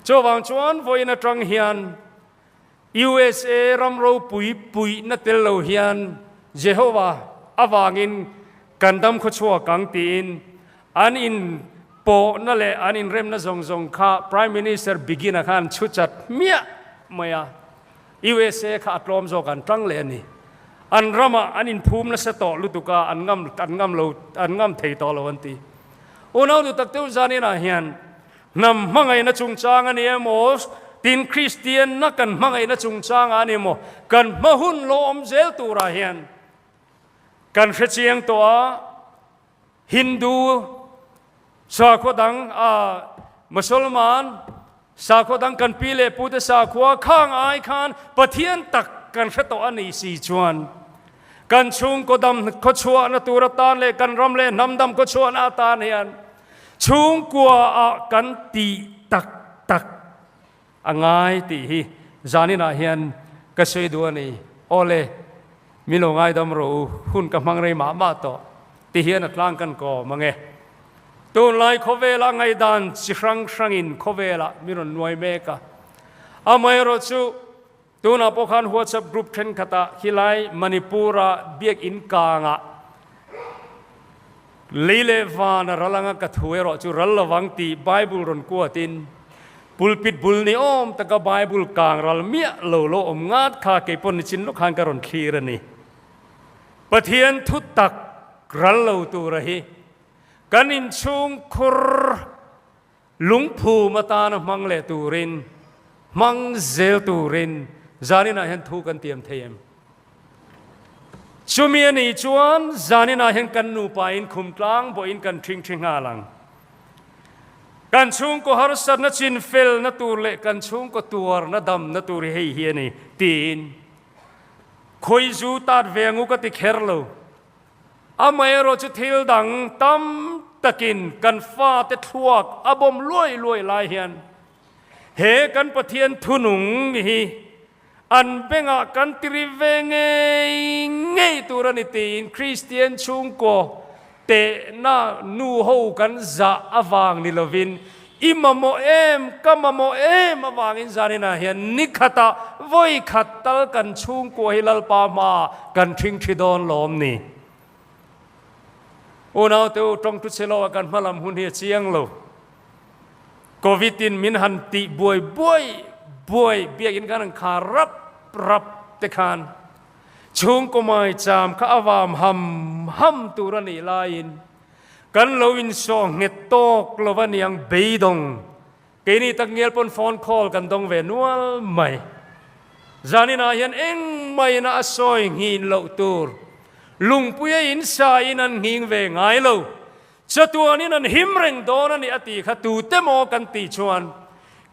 Chuvang chuan vawiin atang hian usa ram ropui puihna tel lo hian Jehova avangin kan dam khawchhuak ang tiin an in pawhna leh an inremna zawng zawng kha Prime Minister Begin-a khan chhu chat hmiah mai a. USA kha a tlawm zawk an tang leh a ni. An ramah an inphum nasa tawh lutuk a, an ngam an ngam lo an ngam thei tawh lo an ti. Unau duh tak deuh zaninah hian hnam hmangaihna chungchang a ni emaw, tin Kristianna kan hmangaihna chungchangah a ni emaw, kan hma hun lo awm zel turah hian kan hrechiang tawh a, Hindu sakhua dang a Musalman sakhua dang kan pi leh pute sakhua khang ai khan Pathian tak kan hre tawh a ni si chuan kan chhungkaw dam khawchhuahna tur atan leh kan ram leh hnam dam khawchhuahna atan hian chhungkua ah kan tih tak tak A ngai tih hi zaninah hian ka sawi duh a ni. Awle, min lo ngaidam rawh u, hun ka hmang rei mah mah tawh ti hian a tlang kan kawm ang e. Tunlai khawvela ngaihdan chi hrang hrangin khawvelah min rawn nuai mek a. Amaherawh chu tunah pawh khan WhatsApp group thenkhatah khilai Manipur-a biakinn kangah Lei leh van a ral anga ka thu erawh chu ral lovang tih Bible rawn kuatin pulpit bul ni awm taka Bible kang ral miah lo lo awm ngat kha kei pawn nichin lawk khan ka rawn thlir a ni. Pathian thu tak ral lo tura hi kan inchhung khur lungphum atana hmang leh turin, hmang zel turin zaninah hian thu kan tiam thei em? Chumi a nih chuan zaninah hian kan nupain khum tlang bawhin kan ṭhingṭhi nghal ang. Kan chhungkaw harsatna chinfelna tur leh kan chhungkaw tuarna damna tur hi hei hi a ni tiin khawizu tat ve ang u ka ti kher lo. Amaherawh chu thil dang tam takin kan fate thluak a bawm luai luai lai hian he kan Pathian thunung hi an bengah kan tiri ve ngei ngei tur a ni tiin Kristian chhungkaw tehna nu ho kan zah avang ni lovin I mamawh em, ka mamawh em avangin zaninah hian ni khatah vawi khat tal kan chhungkua hi Lalpa hmaah kan ṭhingṭhi dawn lawm ni. Unaute u, tawngtu che lo a kan hma lam hun hi a chiang lo. Covid in min han tih buai buai buai biakinn khan an khar rap rap te khan chhungkaw maicham kha a vam ham ham tur a nih laiin Kan lo insawh nghet tawk lo a niang beidawng. Keini tak ngial pawn phone call kan dawng ve nual mai. Zaninah hian engmahina a sawi nghin loh tur. Lungpuia insa in an nghing ve ngai lo. Chatuanin an him reng dawn a ni a tih kha tute maw kan tih chuan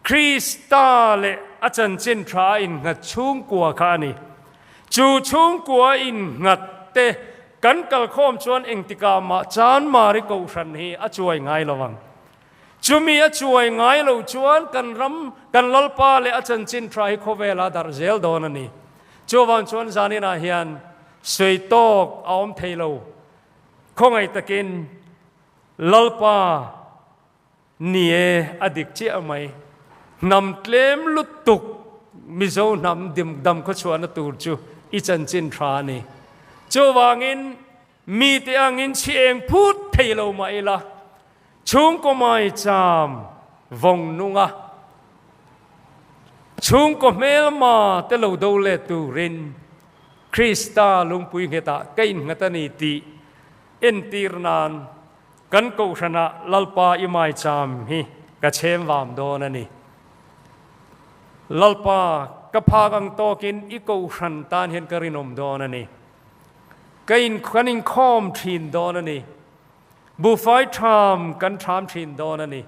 Krista leh a chanchin tha a innghat chhungkua kha a ni. Chu chhungkua innghat te Kan kalkhawm chuan engtikah mah Chanmari Kohhran hi a chuai ngai lo ang. Chumi a chuai ngai lo chuan kan ram, kan Lalpa leh a chanchin tha hi khawvela a darh zel dawn a ni. Chuvang chuan zaninah hian sawi tawk a awm thei lo. Khawngaih takin Lalpa Ni e, a dik chiah mai. Hnam tlem lutuk Mizo hnam dam khawchhuahna tur chu i chanchin tha a ni. Chuvangin mite angin chhi eng phut thei lo mah ila, chhungkaw maicham vawng nunga chhungkaw hmelma te lo do let turin Krista lungpui nghetah ka innghat a ni tih entir nan Kan kohhranah Lalpa i maicham hi ka chhem vam dawn a ni. Lalpa, ka phak ang tawkin i kohhran tan hian ka rinawm dawn a ni. Ka in kan inkhawm thin dawn a ni. Buhfai ṭham kan ṭham thin dawn a ni.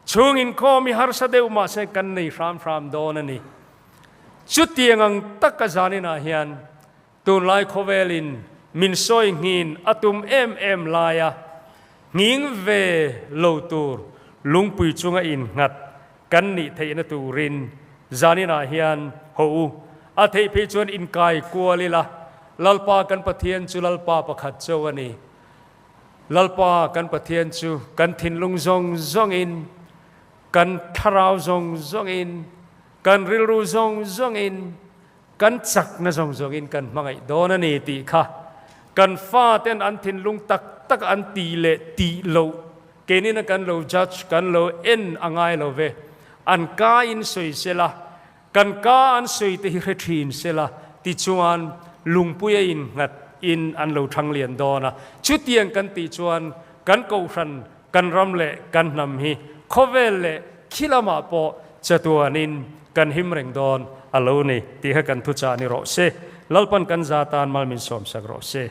Chhung inkhawm i harsa deuh mahse kan nei hram hram dawn a ni. Chutiang ang taka zaninah hian Tunlai khawvelin min sawi nghin a tum em em laia nghing ve lo tur lungpui chunga innghat kan nih theihna turin zaninah hian haw u. A theih phei chuan inkai kual ila, Lalpa kan Pathian chu Lalpa pakhat chauh a ni. Lalpa kan Pathian chu kan thinlung zawng zawngin, kan thlarau zawng zawngin, kan rilru zawng zawngin, kan chakna zawng zawngin kan hmangaih dawn a ni tih kha kan faten an thinlung tak tak an tih leh tih loh keinina kan lo judge kan lo en a ngai lo ve. An ka in sawi sela, kan ka an sawi te hi hre thin sela tichuan lungpui a innghat in an lo thang lian dawn a. Chutiang kan tih chuan kan kohhran, kan ram leh kan hnam hi khawvel leh khi lamah pawh chatuanin kan him reng dawn a lo ni tih kha kan thuchah ni rawh se. Lalpan kan za tan mal min sawmsak rawh se.